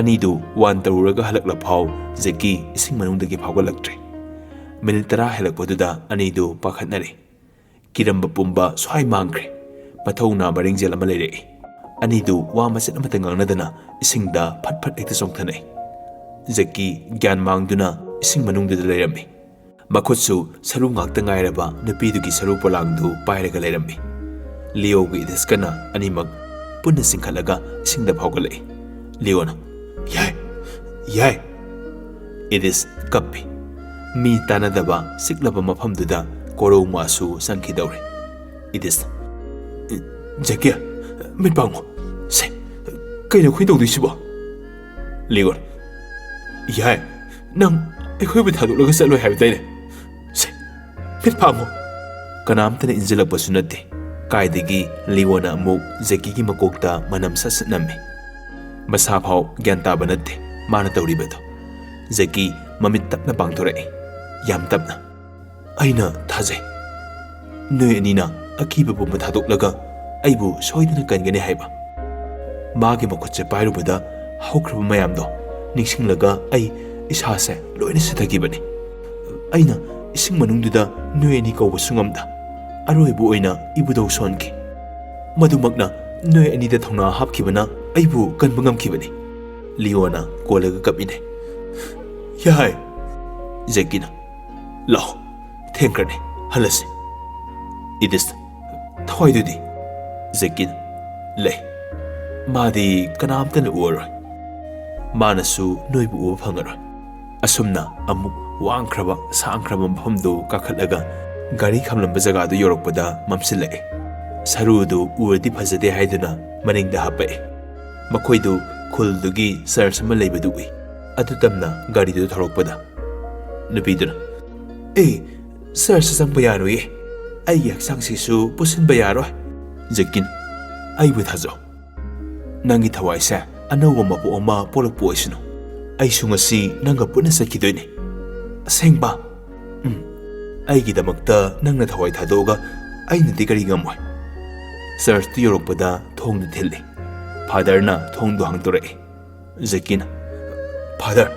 ꯑꯅꯤꯗꯨ ꯋꯥꯟ ꯇꯧꯔꯨꯔꯒ ꯍꯜꯂꯛꯂ ꯐꯥꯎ ꯖꯦꯀꯤ ꯏꯁꯤꯡ ꯃꯅꯨꯡꯗꯒꯤ ꯐꯥꯎꯒꯠꯂꯛꯇ꯭ꯔꯦ꯫ ꯃꯤꯅꯤꯠ ꯇꯔꯥ ꯍꯦꯜꯂꯛꯄꯗꯨꯗ ꯑꯅꯤꯗꯨ ꯄꯥꯈꯠꯅꯔꯦ꯫ ꯀꯤꯔꯝꯕ ꯄꯨꯝꯕ ꯁ꯭ꯋꯥꯏ ꯃꯥꯡꯈ꯭ꯔꯦ꯫ ꯃꯊꯧꯅꯥ ꯃꯔꯤꯡꯖꯦꯜ ꯑꯃ ꯂꯩꯔꯛꯏ꯫ ꯑꯅꯤꯗꯨ ꯋꯥ ꯃꯆꯦꯠ ꯑꯃꯠꯇ ꯉꯥꯡꯅꯗꯅ ꯏꯁꯤꯡꯗ ꯐꯠ ꯐꯠ ꯍꯦꯛꯇ ꯆꯣꯡꯊꯅꯩ꯫ ꯖꯦꯀꯤ ꯒ꯭ꯌꯥꯟ ꯃꯥꯡꯗꯨꯅ ꯏꯁꯤꯡ ꯃꯅꯨꯡꯗꯨꯗ ꯂꯩꯔꯝꯃꯤ꯫ ꯃꯈꯨꯠꯁꯨ ꯁꯔꯨ ꯉꯥꯛꯇ ꯉꯥꯏꯔꯕ ꯅꯨꯄꯤꯗꯨꯒꯤ ꯁꯔꯨ ꯄꯣꯂꯥꯡꯗꯨ ꯄꯥꯏꯔꯒ ꯂꯩꯔꯝꯃꯤ꯫ ꯂꯤꯌꯣꯒ ꯏꯗꯤꯁꯀꯅ ꯑꯅꯤꯃꯛ ꯄꯨꯟꯅ ꯆꯤꯡꯈꯠꯂꯒ ꯏꯁꯤꯡꯗ ꯐꯥꯎꯒꯠꯂꯛꯏ꯫ ꯂꯤꯌꯣꯅ, "ꯌꯥꯏ, ꯌꯥꯏ!" ꯏꯗꯤꯁ ꯀꯞꯄꯤ꯫ ꯃꯤ ꯇꯥꯟꯅꯗꯕ ꯆꯤꯛꯂꯕ ꯃꯐꯝꯗꯨꯗ ꯀꯣꯔꯧ ꯃꯥꯁꯨ ꯆꯪꯈꯤꯗꯧꯔꯦ꯫ ꯏꯗꯤꯁ, "ꯖꯦꯀꯤ, ꯃꯤꯠ ꯄꯥꯡꯉꯨ꯫ ꯁꯦ, ꯀꯩꯅꯣ ꯑꯩꯈꯣꯏ ꯇꯧꯗꯣꯏꯁꯤꯕꯣ?" ꯂꯤꯌꯣꯟ, "ꯌꯥꯏ, ꯅꯪ ꯑꯩꯈꯣꯏꯕꯨ ꯊꯥꯗꯣꯛꯂꯒ ꯆꯠꯂꯣꯏ ꯍꯥꯏꯕꯗꯥꯏꯅꯦ? ꯁꯦ, ꯃꯤꯠ ꯄꯥꯡꯉꯨ꯫" ꯀꯅꯥꯝꯇꯅ ꯏꯟꯖꯤꯜꯂꯛꯄꯁꯨ ꯅꯠꯇꯦ꯫ ꯀꯥꯏꯗꯒꯤ ꯂꯤꯌꯣꯅ ꯑꯃꯨꯛ ꯖꯦꯀꯤꯒꯤ ꯃꯀꯣꯛꯇ ꯃꯅꯝ ꯁꯠ ꯁꯠ ꯅꯝꯃꯤ꯫ ꯃꯁꯥ ꯐꯥꯎ ꯒ꯭ꯌꯥꯟ ꯇꯥꯕ ꯅꯠꯇꯦ ꯃꯥꯅ ꯇꯧꯔꯤꯕꯗꯣ꯫ ꯖꯦꯀꯤ ꯃꯃꯤꯠ ꯇꯞꯅ ꯄꯥꯡꯊꯣꯔꯛꯏ, ꯌꯥꯝ ꯇꯞꯅ꯫ ꯑꯩꯅ ꯊꯥꯖꯩ꯫ ꯅꯣꯏ ꯑꯅꯤꯅ ꯑꯀꯤꯕ ꯄꯨꯝꯕ ꯊꯥꯗꯣꯛꯂꯒ ꯑꯩꯕꯨ ꯁꯣꯏꯗꯅ ꯀꯟꯒꯅꯤ ꯍꯥꯏꯕ꯫ ꯃꯥꯒꯤ ꯃꯈꯨꯠꯁꯦ ꯄꯥꯏꯔꯨꯕꯗ ꯍꯧꯈ꯭ꯔꯕ ꯃꯌꯥꯝꯗꯣ ꯅꯤꯡꯁꯤꯡꯂꯒ ꯑꯩ ꯏꯁꯥꯁꯦ ꯂꯣꯏꯅ ꯁꯤꯊꯈꯤꯕꯅꯤ꯫ ꯑꯩꯅ ꯏꯁꯤꯡ ꯃꯅꯨꯡꯗꯨꯗ ꯅꯣꯏ ꯑꯅꯤ ꯀꯧꯕꯁꯨ ꯉꯝꯗ ꯑꯔꯣꯏꯕ ꯑꯣꯏꯅ ꯏꯕꯨꯙꯧ ꯁꯣꯟꯈꯤ꯫ ꯃꯗꯨꯃꯛꯅ ꯅꯣꯏ ꯑꯅꯤꯗ ꯊꯧꯅꯥ ꯍꯥꯞꯈꯤꯕꯅ ꯑꯩꯕꯨ ꯀꯟꯕ ꯉꯝꯈꯤꯕꯅꯤ꯫ ꯂꯤꯑꯣꯅ ꯀꯣꯜꯂꯒ ꯀꯞꯃꯤꯟꯅꯩ꯫ "ꯌꯥꯏ!" ꯖꯦꯛꯀꯤꯅ꯫ "ꯂꯥꯛꯑꯣ, ꯊꯦꯡꯈ꯭ꯔꯅꯤ, ꯍꯜꯂꯁꯤ꯫" "ꯏꯗꯤꯁ, ꯊꯋꯥꯏꯗꯨꯗꯤ?" ꯖꯦꯛꯀꯤꯅ꯫ "ꯂꯩ꯫ ꯃꯥꯗꯤ ꯀꯅꯥꯝꯇꯅ ꯎꯔꯔꯣꯏ꯫ ꯃꯥꯅꯁꯨ ꯅꯣꯏꯕꯨ ꯎꯕ ꯐꯪꯉꯔꯣꯏ꯫" ꯑꯁꯨꯝꯅ ꯑꯃꯨꯛ ꯋꯥꯡꯈ꯭ꯔꯕ ꯁꯥꯡꯈ꯭ꯔꯕ ꯃꯐꯝꯗꯨ ꯀꯥꯈꯠꯂꯒ ꯒꯥꯔꯤ ꯈꯥꯝꯂꯝꯕ ꯖꯒꯥꯗꯨ ꯌꯧꯔꯛꯄꯗ ꯃꯝꯁꯤꯜꯂꯛꯑꯦ꯫ ꯁꯔꯨꯗꯨ ꯎꯔꯗꯤ ꯐꯖꯗꯦ ꯍꯥꯏꯗꯨꯅ ꯃꯅꯤꯡꯗ ꯍꯥꯞꯄꯛꯑꯦ꯫ ꯃꯈꯣꯏꯗꯨ ꯈꯨꯜꯗꯨꯒꯤ ꯆꯔꯆ ꯑꯃ ꯂꯩꯕꯗꯨ ꯎꯏ꯫ ꯑꯗꯨ ꯇꯝꯅ ꯒꯥꯔꯤꯗꯨ ꯊꯧꯔꯛꯄꯗ ꯅꯨꯄꯤꯗꯨꯅ, "ꯑꯦ, ꯆꯔꯆ ꯆꯪꯕ ꯌꯥꯔꯣꯏꯌꯦ꯫ ꯑꯩꯒꯤ ꯍꯛꯆꯥꯡꯁꯤꯁꯨ ꯄꯨꯁꯤꯟꯕ ꯌꯥꯔꯣꯏ꯫" ꯖꯦꯛꯀꯤꯟ, "ꯑꯩꯕꯨ ꯊꯥꯖꯧ꯫ ꯅꯪꯒꯤ ꯊꯋꯥꯏꯁꯦ ꯑꯅꯧꯕ ꯃꯄꯣꯛ ꯑꯃ ꯄꯣꯛꯂꯛꯄ ꯑꯣꯏꯁꯅꯨ꯫ ꯑꯩꯁꯨ ꯉꯁꯤ ꯅꯪꯒ ꯄꯨꯟꯅ ꯆꯠꯈꯤꯗꯣꯏꯅꯤ꯫" "ꯑꯁꯦꯡꯕ?" "ꯎꯝ꯫ ꯑꯩꯒꯤꯗꯃꯛꯇ ꯅꯪꯅ ꯊꯋꯥꯏ ꯊꯥꯗꯣꯛꯑꯒ ꯑꯩꯅꯗꯤ ꯀꯔꯤ ꯉꯝꯃꯣꯏ?" ꯆꯔꯆꯇꯨ ꯌꯧꯔꯛꯄꯗ ꯊꯣꯡꯗꯨ ꯊꯤꯜꯂꯤ꯫ ꯐꯥꯗꯔꯅ ꯊꯣꯡꯗꯨ ꯍꯥꯡꯗꯣꯔꯛꯏ꯫ ꯖꯦꯛꯀꯤꯅ, "ꯐꯥꯗꯔ,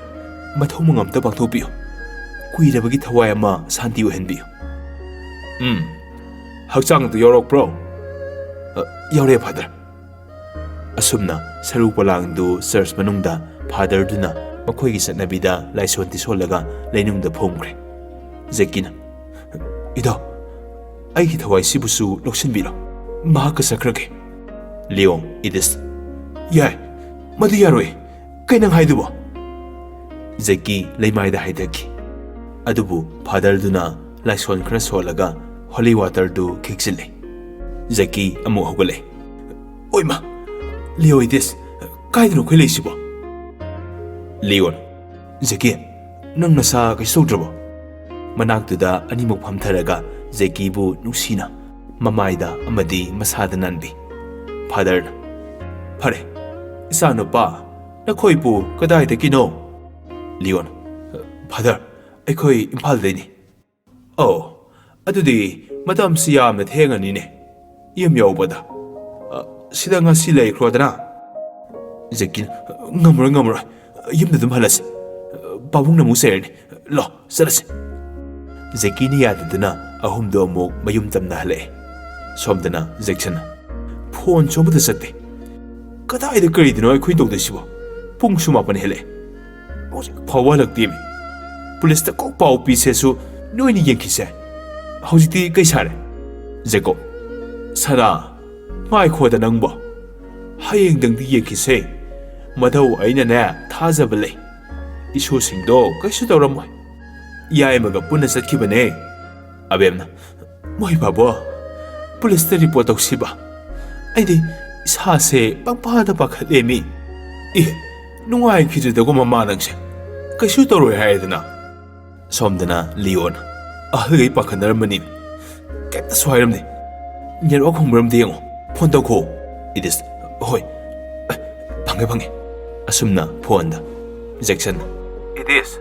ꯃꯊꯧ ꯃꯉꯝꯇ ꯄꯥꯡꯊꯣꯛꯄꯤꯌꯨ꯫ ꯀꯨꯏꯔꯕꯒꯤ ꯊꯋꯥꯏ ꯑꯃ ꯁꯥꯟꯇꯤ ꯑꯣꯏꯍꯟꯕꯤꯌꯨ꯫" "ꯎꯝ꯫ ꯍꯛꯆꯥꯡꯗꯨ ꯌꯥꯎꯔꯛꯄ꯭ꯔꯣ?" "ꯑ, ꯌꯥꯎꯔꯛꯑꯦ, ꯐꯥꯗꯔ꯫" ꯑꯁꯨꯝꯅ ꯁꯔꯨ ꯄꯣꯂꯥꯡꯗꯨ ꯆꯔꯆ ꯃꯅꯨꯡꯗ ꯐꯥꯗꯔꯗꯨꯅ ꯃꯈꯣꯏꯒꯤ ꯆꯠꯅꯕꯤꯗ ꯂꯥꯏꯁꯣꯟ ꯇꯤꯁꯣꯜꯂꯒ ꯂꯩꯅꯨꯡꯗ ꯐꯨꯝꯈ꯭ꯔꯦ꯫ ꯖꯦꯛꯀꯤꯅ, "ꯏꯙꯧ, ꯑꯩꯒꯤ ꯊꯋꯥꯏꯁꯤꯕꯨꯁꯨ ꯂꯧꯁꯤꯟꯕꯤꯔꯣ꯫ ꯃꯍꯥꯛꯀ ꯆꯠꯈ꯭ꯔꯒꯦ꯫" ꯂꯤꯑꯣ, ꯏꯗꯤꯁ, "ꯌꯥꯏ, ꯃꯗꯨ ꯌꯥꯔꯣꯏ꯫ ꯀꯩ ꯅꯪ ꯍꯥꯏꯗꯨꯕꯣ?" ꯖꯦꯛꯀꯤ ꯂꯩꯃꯥꯏꯗ ꯍꯥꯏꯊꯈꯤ꯫ ꯑꯗꯨꯕꯨ ꯐꯥꯗꯔꯗꯨꯅ ꯂꯥꯏꯁꯣꯟ ꯈꯔ ꯁꯣꯜꯂꯒ ꯍꯣꯂꯤ ꯋꯥꯇꯔꯗꯨ ꯈꯤꯛꯆꯤꯜꯂꯦ꯫ ꯖꯦꯛꯀꯤ ꯑꯃꯨꯛ ꯍꯧꯒꯠꯂꯦ꯫ "ꯑꯣꯏꯃ! ꯂꯤꯑꯣ, ꯏꯗꯤꯁ, ꯀꯥꯏꯗꯅꯣ ꯑꯩꯈꯣꯏ ꯂꯩꯁꯤꯕꯣ?" ꯂꯤꯑꯣꯟ, "ꯖꯦꯛꯀꯤ, ꯅꯪ ꯅꯁꯥ ꯀꯩꯁꯨ ꯇꯧꯗ꯭ꯔꯕꯣ?" ꯃꯅꯥꯛꯇꯨꯗ ꯑꯅꯤꯃꯛ ꯐꯝꯊꯔꯒ ꯖꯦꯛꯀꯤꯕꯨ ꯅꯨꯡꯁꯤꯅ ꯃꯃꯥꯏꯗ ꯑꯃꯗꯤ ꯃꯁꯥꯗ ꯅꯥꯟꯕꯤ꯫ ꯐꯥꯗꯔꯅ, "ꯐꯔꯦ, ꯏꯆꯥꯅꯨꯄꯥ, ꯅꯈꯣꯏꯕꯨ ꯀꯗꯥꯏꯗꯒꯤꯅꯣ?" ꯂꯤꯑꯣꯟ, "ꯐꯥꯗꯔ, ꯑꯩꯈꯣꯏ ꯏꯝꯐꯥꯜꯗꯩꯅꯤ꯫" ꯑꯧ, ꯑꯗꯨꯗꯤ ꯃꯇꯝꯁꯤ ꯌꯥꯝꯅ ꯊꯦꯡꯉꯅꯤꯅꯦ꯫ ꯌꯨꯝ ꯌꯧꯕꯗ, ꯑ, ꯁꯤꯗ ꯉꯁꯤ ꯂꯩꯈ꯭ꯔꯣꯗꯅ꯫ ꯖꯦꯀꯤꯅ, "ꯉꯝꯃꯔꯣꯏ, ꯉꯝꯃꯔꯣꯏ꯫ ꯌꯨꯝꯗ ꯑꯗꯨꯝ ꯍꯜꯂꯁꯤ꯫ ꯄꯥꯕꯨꯡꯅ ꯑꯃꯨꯛ ꯆꯩꯔꯅꯤ꯫ ꯂꯣ, ꯆꯠꯂꯁꯤ꯫" ꯖꯦꯀꯤꯅ ꯌꯥꯗꯗꯨꯅ ꯑꯍꯨꯝꯗꯣ ꯑꯃꯨꯛ ꯃꯌꯨꯝ ꯇꯝꯅ ꯍꯜꯂꯛꯑꯦ꯫ ꯁꯣꯝꯗꯅ ꯖꯦꯛꯁꯟꯅ, "ꯐꯣꯟꯁꯨ ꯑꯃꯠꯇ ꯆꯠꯇꯦ꯫ ꯀꯗꯥꯏꯗ ꯀꯔꯤꯗꯅꯣ ꯑꯩꯈꯣꯏ ꯇꯧꯗꯣꯏꯁꯤꯕꯣ? ꯄꯨꯡꯁꯨ ꯃꯥꯄꯟ ꯍꯦꯜꯂꯛꯑꯦ꯫ ꯍꯧꯖꯤꯛ ꯐꯥꯎꯕ ꯍꯜꯂꯛꯇꯦꯃꯤ꯫ ꯄꯨꯂꯤꯁꯇ ꯀꯣꯛ ꯄꯥꯎ ꯄꯤꯁꯦꯁꯨ ꯅꯣꯏꯅ ꯌꯦꯡꯈꯤꯁꯦ꯫ ꯍꯧꯖꯤꯛꯇꯤ ꯀꯩ ꯁꯥꯔꯦ?" ꯖꯦꯀꯣꯕ, "ꯁꯅꯥ, ꯉꯥꯏꯈꯣꯗ ꯅꯪꯕꯣ꯫ ꯍꯌꯦꯡꯗꯪꯗꯤ ꯌꯦꯡꯈꯤꯁꯦ꯫ ꯃꯙꯧ ꯑꯩꯅꯅꯦ ꯊꯥꯖꯕ ꯂꯩ꯫ ꯏꯁꯨꯁꯤꯡꯗꯣ ꯀꯩꯁꯨ ꯇꯧꯔꯝꯃꯣꯏ꯫ ꯌꯥꯏꯃꯒ ꯄꯨꯟꯅ ꯆꯠꯈꯤꯕꯅꯦ꯫" ꯑꯕꯦꯝꯅ, "ꯃꯣꯏ ꯕꯥꯕꯣ, ꯄꯨꯂꯤꯁꯇ ꯔꯤꯄꯣꯔꯠ ꯇꯧꯁꯤꯕ? ꯑꯩꯗꯤ ꯏꯁꯥꯁꯦ ꯄꯪꯄꯥꯗ ꯄꯥꯈꯠꯂꯦꯃꯤ꯫ ꯑꯦ, ꯅꯨꯡꯉꯥꯏꯈꯤꯗ꯭ꯔꯦꯗꯀꯣ ꯃꯃꯥ ꯅꯪꯁꯦ꯫ ꯀꯩꯁꯨ ꯇꯧꯔꯣꯏ ꯍꯥꯏꯗꯅ꯫" ꯁꯣꯝꯗꯅ ꯂꯤꯌꯣꯅ, "ꯑꯍꯜꯈꯩ ꯄꯥꯈꯠꯅꯔꯝꯕꯅꯤ꯫ ꯀꯩꯝꯇꯁꯨ ꯍꯥꯏꯔꯝꯗꯦ꯫ ꯅꯦꯠꯋꯥꯛ ꯐꯪꯕ꯭ꯔ ꯑꯝꯇ ꯌꯦꯡꯉꯣ꯫ ꯐꯣꯟ ꯇꯧꯈꯣ꯫" ꯏꯗꯤꯁ, "ꯍꯣꯏ꯫ ꯑ, ꯐꯪꯉꯦ, ꯐꯪꯉꯦ꯫" ꯑꯁꯨꯝꯅ ꯐꯣꯟꯗ꯫ ꯖꯦꯛꯁꯟ, "ꯏꯗꯤꯁ,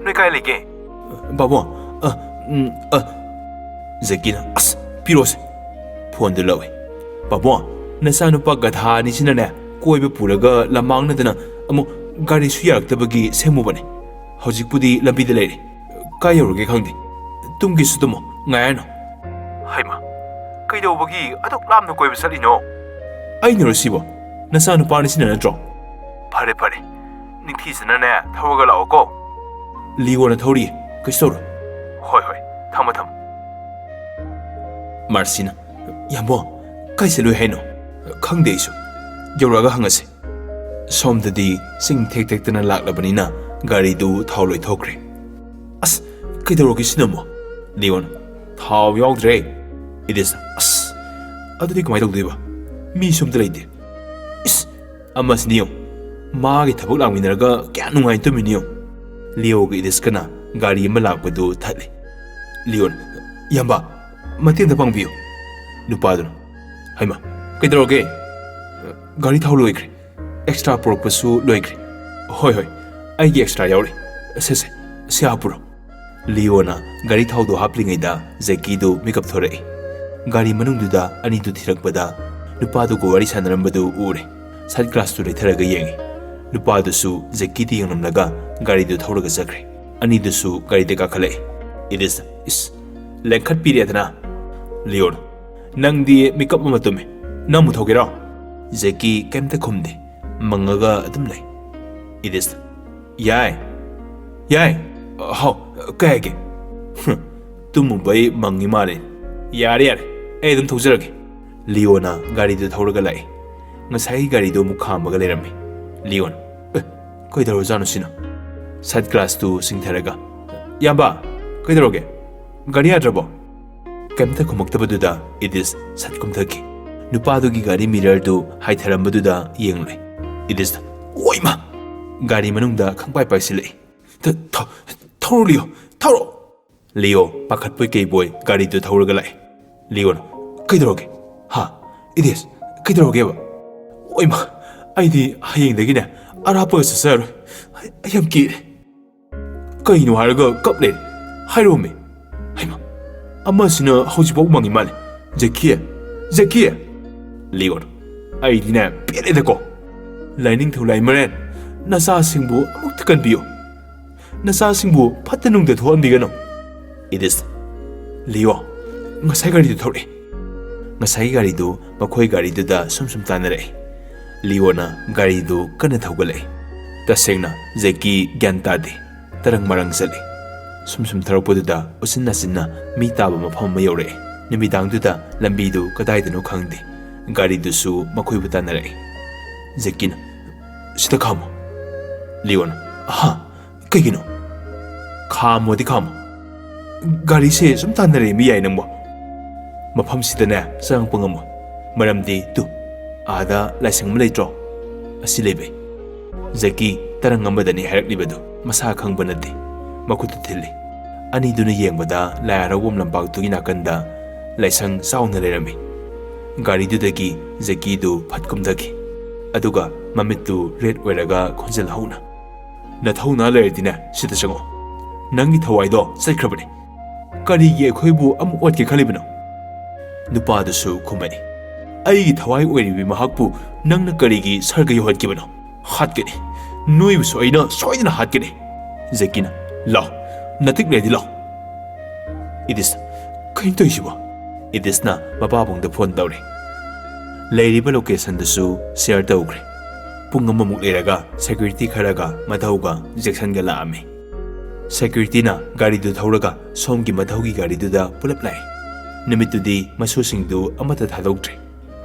ꯅꯣꯏ ꯀꯥꯏ ꯂꯩꯒꯦ?" "ꯕꯥꯕꯣ, ꯑ, ꯎꯝ, ꯑ꯫" ꯖꯦꯀꯤꯅ, "ꯑꯁ, ꯄꯤꯔꯣꯁꯦ꯫" ꯐꯣꯟꯗꯨ ꯂꯧꯏ꯫ "ꯕꯥꯕꯣ, ꯅꯆꯥꯅꯨꯄꯥ ꯒꯙꯥ ꯑꯅꯤꯁꯤꯅꯅꯦ ꯀꯣꯏꯕ ꯄꯨꯔꯒ ꯂꯝꯃꯥꯡꯅꯗꯅ ꯑꯃꯨꯛ ꯒꯥꯔꯤꯁꯨ ꯌꯥꯔꯛꯇꯕꯒꯤ ꯁꯦꯝꯃꯨꯕꯅꯦ꯫ ꯍꯧꯖꯤꯛꯄꯨꯗꯤ ꯂꯝꯕꯤꯗ ꯂꯩꯔꯦ꯫ ꯀꯥꯏ ꯌꯧꯔꯒꯦ ꯈꯪꯗꯦ꯫ ꯇꯨꯝꯒꯦꯁꯨ ꯇꯨꯝꯃꯣ, ꯉꯥꯏꯔꯅꯨ꯫" "ꯍꯩꯃꯥ, ꯀꯩꯗꯧꯕꯒꯤ ꯑꯗꯨꯛ ꯂꯥꯞꯅ ꯀꯣꯏꯕ ꯆꯠꯂꯤꯅꯣ?" "ꯑꯩꯅꯔꯣ ꯁꯤꯕꯣ? ꯅꯆꯥꯅꯨꯄꯥ ꯑꯅꯤꯁꯤꯅ ꯅꯠꯇ꯭ꯔꯣ?" "ꯐꯔꯦ, ꯐꯔꯦ꯫ ꯅꯤꯡꯊꯤꯖꯅꯅꯦ ꯊꯧꯔꯒ ꯂꯥꯛꯑꯣꯀꯣ꯫" "ꯂꯤꯌꯣꯅ ꯊꯧꯔꯤꯌꯦ, ꯀꯩꯁꯨ ꯇꯧꯔꯣꯏ꯫" "ꯍꯣꯏ, ꯍꯣꯏ, ꯊꯝꯃꯣ, ꯊꯝꯃꯣ꯫" ꯃꯥꯔꯁꯤꯅ, "ꯌꯥꯝꯕꯣ, ꯀꯥꯏ ꯆꯠꯂꯨꯏ ꯍꯥꯏꯅꯣ?" "ꯈꯪꯗꯦ ꯑꯩꯁꯨ꯫ ꯌꯧꯔꯛꯑꯒ ꯍꯪꯉꯁꯦ꯫" ꯁꯣꯝꯗꯗꯤ ꯆꯤꯡ ꯊꯦꯛ ꯊꯦꯛꯇꯅ ꯂꯥꯛꯂꯕꯅꯤꯅ ꯒꯥꯔꯤꯗꯨ ꯊꯥꯎ ꯂꯣꯏꯊꯣꯛꯈ꯭ꯔꯦ꯫ "ꯑꯁ, ꯀꯩꯗꯧꯔꯒꯦ ꯁꯤꯅ ꯑꯃꯨꯛ?" ꯂꯤꯌꯣꯅ, "ꯊꯥꯎ ꯌꯥꯎꯗ꯭ꯔꯦ꯫" ꯏꯗꯤꯁꯅ, "ꯑꯁ, ꯑꯗꯨꯗꯤ ꯀꯃꯥꯏꯅ ꯇꯧꯗꯣꯏꯕ? ꯃꯤꯁꯨ ꯑꯝꯇ ꯂꯩꯇꯦ꯫ ꯏꯁ, ꯑꯃꯁꯤꯅ ꯌꯦꯡꯉꯨ, ꯃꯥꯒꯤ ꯊꯕꯛ ꯂꯥꯛꯃꯤꯟꯅꯔꯒ ꯀꯌꯥ ꯅꯨꯡꯉꯥꯏꯅ ꯇꯨꯝꯃꯤꯅꯣ ꯌꯦꯡꯉꯨ꯫" ꯂꯤꯌꯣꯒ ꯏꯗꯤꯁꯀꯅ ꯒꯥꯔꯤ ꯑꯃ ꯂꯥꯛꯄꯗꯨ ꯊꯠꯂꯤ꯫ ꯂꯤꯌꯣꯅ, "ꯌꯥꯝꯕ, ꯃꯇꯦꯡ ꯑꯝꯇ ꯄꯥꯡꯕꯤꯌꯨ꯫" ꯅꯨꯄꯥꯗꯨꯅ, "ꯍꯩꯃ, ꯀꯩꯗꯧꯔꯒꯦ?" "ꯒꯥꯔꯤ ꯊꯥꯎ ꯂꯣꯏꯈ꯭ꯔꯦ꯫ ꯑꯦꯛꯁꯇ꯭ꯔꯥ ꯄꯨꯔꯛꯄꯁꯨ ꯂꯣꯏꯈ꯭ꯔꯦ꯫" "ꯍꯣꯏ, ꯍꯣꯏ, ꯑꯩꯒꯤ ꯑꯦꯛꯁꯇ꯭ꯔꯥ ꯌꯥꯎꯔꯤ꯫ ꯁꯦ, ꯁꯦ, ꯁꯤ ꯍꯥꯞꯄꯨꯔꯣ꯫" ꯂꯤꯑꯣꯅ ꯒꯥꯔꯤ ꯊꯥꯎꯗꯨ ꯍꯥꯞꯂꯤꯉꯩꯗ ꯖꯦꯀꯤꯗꯨ ꯃꯤꯀꯞ ꯊꯣꯔꯛꯏ꯫ ꯒꯥꯔꯤ ꯃꯅꯨꯡꯗꯨꯗ ꯑꯅꯤꯗꯨ ꯊꯤꯔꯛꯄꯗ ꯅꯨꯄꯥꯗꯨꯒ ꯋꯥꯔꯤ ꯁꯥꯟꯅꯔꯝꯕꯗꯨ ꯎꯔꯦ꯫ ꯁꯟ ꯒ꯭ꯂꯥꯁꯇꯨ ꯂꯩꯊꯔꯒ ꯌꯦꯡꯉꯤ꯫ ꯅꯨꯄꯥꯗꯨꯁꯨ ꯖꯦꯀꯤꯗ ꯌꯦꯡꯂꯝꯂꯒ ꯒꯥꯔꯤꯗꯨ ꯊꯧꯔꯒ ꯆꯠꯈ꯭ꯔꯦ꯫ ꯑꯅꯤꯗꯨꯁꯨ ꯒꯥꯔꯤꯗ ꯀꯥꯈꯠꯂꯛꯏ꯫ ꯏꯗꯤꯁꯅ, "ꯏꯁ, ꯂꯦꯡꯈꯠꯄꯤꯔꯦꯗꯅ!" ꯂꯤꯑꯣꯅ, "ꯅꯪꯗꯤ ꯃꯤꯀꯞ ꯑꯃ ꯇꯨꯝꯃꯤ, ꯅꯪ ꯑꯃꯨꯛ ꯊꯧꯒꯦꯔꯣ?" ꯖꯦꯀꯤ ꯀꯩꯝꯇ ꯈꯨꯝꯗꯦ, ꯃꯪꯉꯒ ꯑꯗꯨꯝ ꯂꯩ꯫ ꯏꯗꯤꯁꯅ, "ꯌꯥꯏ, ꯌꯥꯏ, ꯍꯥꯎ, ꯀꯩ ꯍꯥꯏꯒꯦ? ꯍꯨꯝ, ꯇꯨꯝꯃꯨꯕꯩ ꯃꯪꯉꯤ ꯃꯥꯜꯂꯦ꯫ ꯌꯥꯔꯦ, ꯌꯥꯔꯦ, ꯑꯩ ꯑꯗꯨꯝ ꯊꯧꯖꯔꯒꯦ꯫" ꯂꯤꯑꯣꯅ ꯒꯥꯔꯤꯗꯨ ꯊꯧꯔꯒ ꯂꯥꯛꯏ꯫ ꯉꯁꯥꯏꯒꯤ ꯒꯥꯔꯤꯗꯨ ꯑꯃꯨꯛ ꯈꯥꯝꯃꯒ ꯂꯩꯔꯝꯃꯤ꯫ ꯂꯤꯑꯣꯅ, "ꯑꯦ, ꯀꯩꯗꯧꯔꯖꯥꯠꯅꯣ ꯁꯤꯅ?" ꯁꯟ ꯒ꯭ꯂꯥꯁꯇꯨ ꯁꯤꯡꯊꯔꯒ, "ꯏꯌꯥꯝꯕ, ꯀꯩꯗꯧꯔꯒꯦ? ꯒꯥꯔꯤ ꯌꯥꯗ꯭ꯔꯕꯣ?" ꯀꯩꯝꯇ ꯈꯨꯝꯃꯛꯇꯕꯗꯨꯗ ꯏꯗꯤꯁ ꯁꯠ ꯀꯨꯝꯊꯈꯤ꯫ ꯅꯨꯄꯥꯗꯨꯒꯤ ꯒꯥꯔꯤ ꯃꯤꯔꯔꯗꯨ ꯍꯥꯏꯊꯔꯝꯕꯗꯨꯗ ꯌꯦꯡꯂꯨꯏ꯫ ꯏꯗꯤꯁꯅ, "ꯑꯣꯏꯃ!" ꯒꯥꯔꯤ ꯃꯅꯨꯡꯗ ꯈꯪꯄꯥꯏ ꯄꯥꯏꯁꯤꯜꯂꯛꯏ꯫ "ꯊ-, ꯊ-, ꯊꯧꯔꯣ ꯂꯤꯑꯣ, ꯊꯧꯔꯣ!" ꯂꯤꯑꯣ ꯄꯥꯈꯠꯄꯣꯏ ꯀꯩꯕꯣꯏ ꯒꯥꯔꯤꯗꯨ ꯊꯧꯔꯒ ꯂꯥꯛꯏ꯫ ꯂꯤꯑꯣꯅ, "ꯀꯩꯗꯧꯔꯒꯦ? ꯍꯥ? ꯏꯗꯤꯁ, ꯀꯩꯗꯧꯔꯒꯦꯕ? ꯑꯣꯏꯃ, ꯑꯩꯗꯤ ꯍꯌꯦꯡꯗꯒꯤꯅꯦ ꯑꯔꯥꯞꯄꯒ ꯆꯠꯆꯔꯔꯣꯏ꯫ ꯑꯩ, ꯑꯩ ꯌꯥꯝ ꯀꯤꯔꯦ꯫" "ꯀꯩꯅꯣ ꯍꯥꯏꯔꯒ ꯀꯞ ꯂꯩꯔꯦ? ꯍꯥꯏꯔꯛꯑꯣꯃꯤ꯫" "ꯍꯩꯃ, ꯑꯃꯁꯤꯅ ꯍꯧꯖꯤꯛꯐꯥꯎ ꯃꯪꯉꯤ ꯃꯥꯜꯂꯦ꯫ ꯖꯦꯀꯤ! ꯖꯦꯀꯤ!" ꯂꯤꯑꯣꯅ, "ꯑꯩꯗꯤꯅꯦ ꯄꯦꯜꯂꯦꯗꯀꯣ꯫ ꯂꯥꯏꯅꯤꯡꯊꯧ ꯂꯥꯏꯃꯔꯦꯟ, ꯅꯆꯥꯁꯤꯡꯕꯨ ꯑꯃꯨꯛꯇ ꯀꯟꯕꯤꯌꯨ꯫ ꯅꯆꯥꯁꯤꯡꯕꯨ ꯐꯠꯇ ꯅꯨꯡꯗ ꯊꯣꯛꯍꯟꯕꯤꯒꯅꯨ꯫" ꯏꯗꯤꯁ, "ꯂꯤꯑꯣ, ꯉꯁꯥꯏ ꯒꯥꯔꯤꯗꯨ ꯊꯧꯔꯛꯑꯦ꯫" ꯉꯁꯥꯏꯒꯤ ꯒꯥꯔꯤꯗꯨ ꯃꯈꯣꯏ ꯒꯥꯔꯤꯗꯨꯗ ꯁꯨꯝ ꯁꯨꯝ ꯇꯥꯟꯅꯔꯛꯏ꯫ ꯂꯤꯑꯣꯅ ꯒꯥꯔꯤꯗꯨ ꯀꯟꯅ ꯊꯧꯒꯠꯂꯛꯏ꯫ ꯇꯁꯦꯡꯅ ꯖꯦꯀꯤ ꯒ꯭ꯌꯥꯟ ꯇꯥꯗꯦ꯫ ꯇꯔꯪ ꯃꯔꯪ ꯆꯠꯂꯤ꯫ ꯁꯨꯝ ꯁꯨꯝ ꯊꯧꯔꯛꯄꯗꯨꯗ ꯎꯆꯤꯟ ꯅꯥꯆꯤꯟꯅ ꯃꯤ ꯇꯥꯕ ꯃꯐꯝ ꯑꯃ ꯌꯧꯔꯛꯑꯦ꯫ ꯅꯨꯃꯤꯗꯥꯡꯗꯨꯗ ꯂꯝꯕꯤꯗꯨ ꯀꯗꯥꯏꯗꯅꯣ ꯈꯪꯗꯦ꯫ ꯒꯥꯔꯤꯗꯨꯁꯨ ꯃꯈꯣꯏꯕꯨ ꯇꯥꯟꯅꯔꯛꯏ꯫ ꯖꯦꯀꯤꯅ, "ꯁꯤꯗ ꯈꯥꯝꯃꯣ꯫" ꯂꯤꯑꯣꯅ, "ꯑꯍꯥ, ꯀꯩꯒꯤꯅꯣ?" "ꯈꯥꯝꯃꯣꯗꯤ ꯈꯥꯝꯃꯣ꯫ ꯒꯥꯔꯤꯁꯦ ꯁꯨꯝ ꯇꯥꯟꯅꯔꯛꯑꯦ ꯃꯤ ꯌꯥꯏ ꯅꯪꯕꯣ꯫ ꯃꯐꯝꯁꯤꯗꯅꯦ ꯆꯪꯉꯛꯄ ꯉꯝꯃꯣꯏ꯫ ꯃꯔꯝꯗꯤ ꯇꯨ, ꯑꯥꯗ ꯂꯥꯏꯁꯪ ꯑꯃ ꯂꯩꯇ꯭ꯔꯣ? ꯑꯁꯤ ꯂꯩꯕꯩ꯫" ꯖꯦꯀꯤ ꯇꯔꯪ ꯑꯃꯗꯅꯤ ꯍꯥꯏꯔꯛꯂꯤꯕꯗꯨ ꯃꯁꯥ ꯈꯪꯕ ꯅꯠꯇꯦ꯫ ꯃꯈꯨꯠꯇ ꯊꯤꯜꯂꯤ꯫ ꯑꯅꯤꯗꯨꯅ ꯌꯦꯡꯕꯗ ꯂꯥꯏ ꯍꯔꯥꯎꯐꯝ ꯂꯝꯄꯥꯛꯇꯨꯒꯤ ꯅꯥꯀꯟꯗ ꯂꯥꯏꯁꯪ ꯆꯥꯎꯅ ꯂꯩꯔꯝꯃꯤ꯫ ꯒꯥꯔꯤꯗꯨꯗꯒꯤ ꯖꯦꯀꯤꯗꯨ ꯐꯠ ꯀꯨꯝꯊꯈꯤ꯫ ꯑꯗꯨꯒ ꯃꯃꯤꯠꯇꯨ ꯔꯦꯠ ꯑꯣꯏꯔꯒ ꯈꯣꯟꯖꯦꯜ ꯍꯧꯅ, "ꯅꯊꯧꯅꯥ ꯂꯩꯔꯗꯤꯅꯦ, ꯁꯤꯗ ꯆꯪꯉꯛꯑꯣ꯫ "ꯅꯪꯒꯤ ꯊꯋꯥꯏꯗꯣ ꯆꯠꯈ꯭ꯔꯕꯅꯦ꯫ ꯀꯔꯤꯒꯤ ꯑꯩꯈꯣꯏꯕꯨ ꯑꯃꯨꯛ ꯑꯣꯠꯀꯦ ꯈꯜꯂꯤꯕꯅꯣ?" ꯅꯨꯄꯥꯗꯨꯁꯨ ꯈꯨꯝꯃꯛꯏ, "ꯑꯩꯒꯤ ꯊꯋꯥꯏ ꯑꯣꯏꯔꯤꯕꯤ ꯃꯍꯥꯛꯄꯨ ꯅꯪꯅ ꯀꯔꯤꯒꯤ ꯁꯔꯒ ꯌꯧꯍꯟꯈꯤꯕꯅꯣ? ꯍꯥꯠꯀꯅꯤ꯫ ꯅꯣꯏꯕꯨꯁꯨ ꯑꯩꯅ ꯁꯣꯏꯗꯅ ꯍꯥꯠꯀꯅꯤ꯫" ꯖꯦꯀꯤꯅ, "ꯂꯥꯎ, ꯅꯇꯤꯛ ꯂꯩꯔꯗꯤ ꯂꯥꯎ꯫" ꯏꯗꯤꯁ, "ꯀꯩꯅꯣ ꯇꯧꯔꯤꯁꯤꯕꯣ?" ꯏꯗꯤꯁꯅ ꯃꯄꯥꯕꯨꯡꯗ ꯐꯣꯟ ꯇꯧꯔꯦ꯫ ꯂꯩꯔꯤꯕ ꯂꯣꯀꯦꯁꯟꯗꯨꯁꯨ ꯁꯤꯌꯔ ꯇꯧꯈ꯭ꯔꯦ꯫ ꯄꯨꯡ ꯑꯃꯃꯨꯛ ꯂꯩꯔꯒ ꯁꯦꯀ꯭ꯌꯨꯔꯤꯇꯤ ꯈꯔꯒ ꯃꯙꯧꯒ ꯖꯦꯛꯁꯟꯒ ꯂꯥꯛꯑꯝꯃꯤ꯫ ꯁꯦꯀ꯭ꯌꯨꯔꯤꯇꯤꯅ ꯒꯥꯔꯤꯗꯨ ꯊꯧꯔꯒ ꯁꯣꯝꯒꯤ ꯃꯙꯧꯒꯤ ꯒꯥꯔꯤꯗꯨꯗ ꯄꯨꯂꯞ ꯂꯥꯛꯑꯦ꯫ ꯅꯨꯃꯤꯠꯇꯨꯗꯤ ꯃꯁꯨꯁꯤꯡꯗꯨ ꯑꯃꯠꯇ ꯊꯥꯗꯣꯛꯇ꯭ꯔꯦ꯫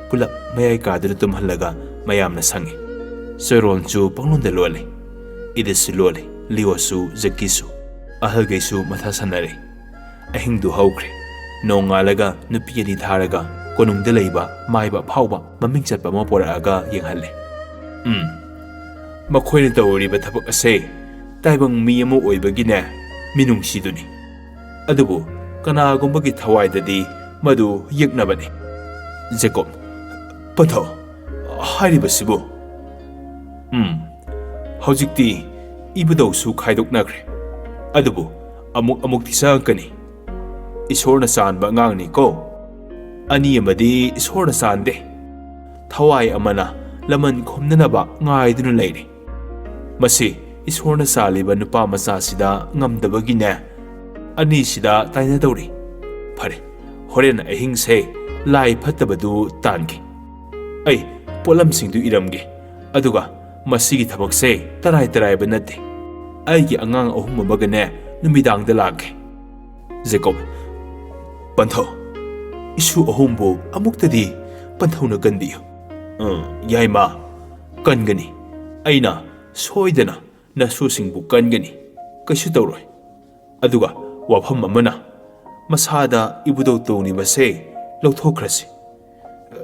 ꯄꯨꯂꯞ ꯃꯌꯥꯏ ꯀꯥꯗꯨꯗ ꯇꯨꯝꯍꯜꯂꯒ ꯃꯌꯥꯝꯅ ꯁꯪꯉꯦ꯫ ꯆꯣꯏꯔꯣꯟꯁꯨ ꯄꯪꯂꯣꯟꯗ ꯂꯣꯜꯂꯦ꯫ ꯏꯗꯤꯁꯁꯨ ꯂꯣꯜꯂꯦ꯫ ꯂꯤꯑꯣꯁꯨ ꯖꯦꯛꯀꯤꯁꯨ꯫ ꯑꯍꯜꯈꯩꯁꯨ ꯃꯊꯥ ꯁꯥꯟꯅꯔꯦ꯫ ꯑꯍꯤꯡꯗꯨ ꯍꯧꯈ꯭ꯔꯦ꯫ ꯅꯣꯡꯉꯥꯜꯂꯒ ꯅꯨꯄꯤ ꯑꯅꯤ ꯊꯥꯔꯒ ꯀꯣꯅꯨꯡꯗ ꯂꯩꯕ ꯃꯥꯏꯕ ꯑꯐꯥꯎꯕ ꯃꯃꯤꯡ ꯆꯠꯄ ꯑꯃ ꯄꯨꯔꯛꯑꯒ ꯌꯦꯡꯍꯜꯂꯦ꯫ "ꯎꯝ, ꯃꯈꯣꯏꯅ ꯇꯧꯔꯤꯕ ꯊꯕꯛ ꯑꯁꯦ ꯇꯥꯏꯕꯪ ꯃꯤ ꯑꯃ ꯑꯣꯏꯕꯒꯤꯅꯦ ꯃꯤꯅꯨꯡꯁꯤꯗꯨꯅꯤ꯫ ꯑꯗꯨꯕꯨ ꯀꯅꯥꯒꯨꯝꯕꯒꯤ ꯊꯋꯥꯏꯗꯗꯤ ꯃꯗꯨ ꯌꯦꯛꯅꯕꯅꯤ꯫" ꯖꯦꯀꯣꯕ, "ꯄꯟꯊꯧ, ꯍꯥꯏꯔꯤꯕꯁꯤꯕꯨ?" "ꯎꯝ, ꯍꯧꯖꯤꯛꯇꯤ ꯏꯕꯨꯙꯧꯁꯨ ꯈꯥꯏꯗꯣꯛꯅꯈ꯭ꯔꯦ꯫ ꯑꯗꯨꯕꯨ ꯑꯃꯨꯛ ꯑꯃꯨꯛꯇꯤ ꯆꯪꯉꯛꯀꯅꯤ꯫ ꯏꯁꯣꯔꯅ ꯆꯥꯟꯕ ꯑꯉꯥꯡꯅꯤꯀꯣ꯫ ꯑꯅꯤ ꯑꯃꯗꯤ ꯏꯁꯣꯔꯅ ꯆꯥꯟꯗꯦ꯫ ꯊꯋꯥꯏ ꯑꯃꯅ ꯂꯃꯟ ꯈꯨꯝꯅꯅꯕ ꯉꯥꯏꯗꯨꯅ ꯂꯩꯔꯤ꯫ ꯃꯁꯤ ꯏꯁꯣꯔꯅ ꯆꯥꯜꯂꯤꯕ ꯅꯨꯄꯥ ꯃꯆꯥꯁꯤꯗ ꯉꯝꯗꯕꯒꯤꯅꯦ ꯑꯅꯤꯁꯤꯗ ꯇꯥꯏꯅꯗꯧꯔꯤ꯫ ꯐꯔꯦ, ꯍꯣꯔꯦꯟ ꯑꯍꯤꯡꯁꯦ ꯂꯥꯏ ꯐꯠꯇꯕꯗꯨ ꯇꯥꯟꯒꯦ꯫ ꯑꯩ ꯄꯣꯠꯂꯝꯁꯤꯡꯗꯨ ꯏꯔꯝꯒꯦ, ꯑꯗꯨꯒ ꯃꯁꯤꯒꯤ ꯊꯕꯛꯁꯦ ꯇꯔꯥꯏ ꯇꯔꯥꯏꯕ ꯅꯠꯇꯦ꯫ ꯑꯩꯒꯤ ꯑꯉꯥꯡ ꯑꯍꯨꯝ ꯑꯃꯒꯅꯦ ꯅꯨꯃꯤꯗꯥꯡꯗ ꯂꯥꯛꯀꯦ꯫" ꯖꯦꯀꯣꯕ, "ꯄꯟꯊꯧ, ꯏꯁꯨ ꯑꯍꯨꯝꯕꯨ ꯑꯃꯨꯛꯇꯗꯤ ꯄꯟꯊꯧꯅ ꯀꯟꯕꯤꯌꯨ꯫" "ꯑ, ꯌꯥꯏꯃ, ꯀꯟꯒꯅꯤ꯫ ꯑꯩꯅ ꯁꯣꯏꯗꯅ ꯅꯁꯨꯁꯤꯡꯕꯨ ꯀꯟꯒꯅꯤ꯫ ꯀꯩꯁꯨ ꯇꯧꯔꯣꯏ꯫ ꯑꯗꯨꯒ ꯋꯥꯐꯝ ꯑꯃꯅ, ꯃꯁꯥꯗ ꯏꯕꯨꯙꯧ ꯇꯣꯡꯂꯤꯕꯁꯦ ꯂꯧꯊꯣꯛꯈ꯭ꯔꯁꯤ꯫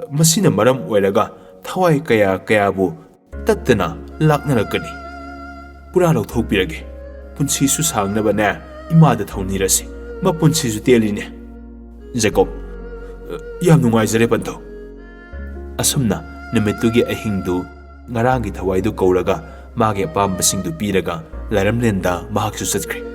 ꯃꯁꯤꯅ ꯃꯔꯝ ꯑꯣꯏꯔꯒ ꯊꯋꯥꯏ ꯀꯌꯥ ꯀꯌꯥꯕꯨ ꯇꯠꯇꯅ ꯂꯥꯛꯅꯔꯛꯀꯅꯤ꯫ ꯄꯨꯔꯥ ꯂꯧꯊꯣꯛꯄꯤꯔꯒꯦ꯫ ꯄꯨꯟꯁꯤꯁꯨ ꯁꯥꯡꯅꯕꯅꯦ ꯏꯃꯥꯗ ꯊꯧꯅꯤꯔꯁꯤ꯫ ꯃꯄꯨꯟꯁꯤꯁꯨ ꯇꯦꯜꯂꯤꯅꯦ꯫" ꯖꯦꯀꯣꯕ, "ꯌꯥꯝ ꯅꯨꯡꯉꯥꯏꯖꯔꯦ, ꯄꯟꯊꯧ꯫" ꯑꯁꯨꯝꯅ ꯅꯨꯃꯤꯠꯇꯨꯒꯤ ꯑꯍꯤꯡꯗꯨ ꯉꯔꯥꯡꯒꯤ ꯊꯋꯥꯏꯗꯨ ꯀꯧꯔꯒ ꯃꯥꯒꯤ ꯑꯄꯥꯝꯕꯁꯤꯡꯗꯨ ꯄꯤꯔꯒ ꯂꯥꯏꯔꯝꯂꯦꯟꯗ ꯃꯍꯥꯛꯁꯨ ꯆꯠꯈ꯭ꯔꯦ꯫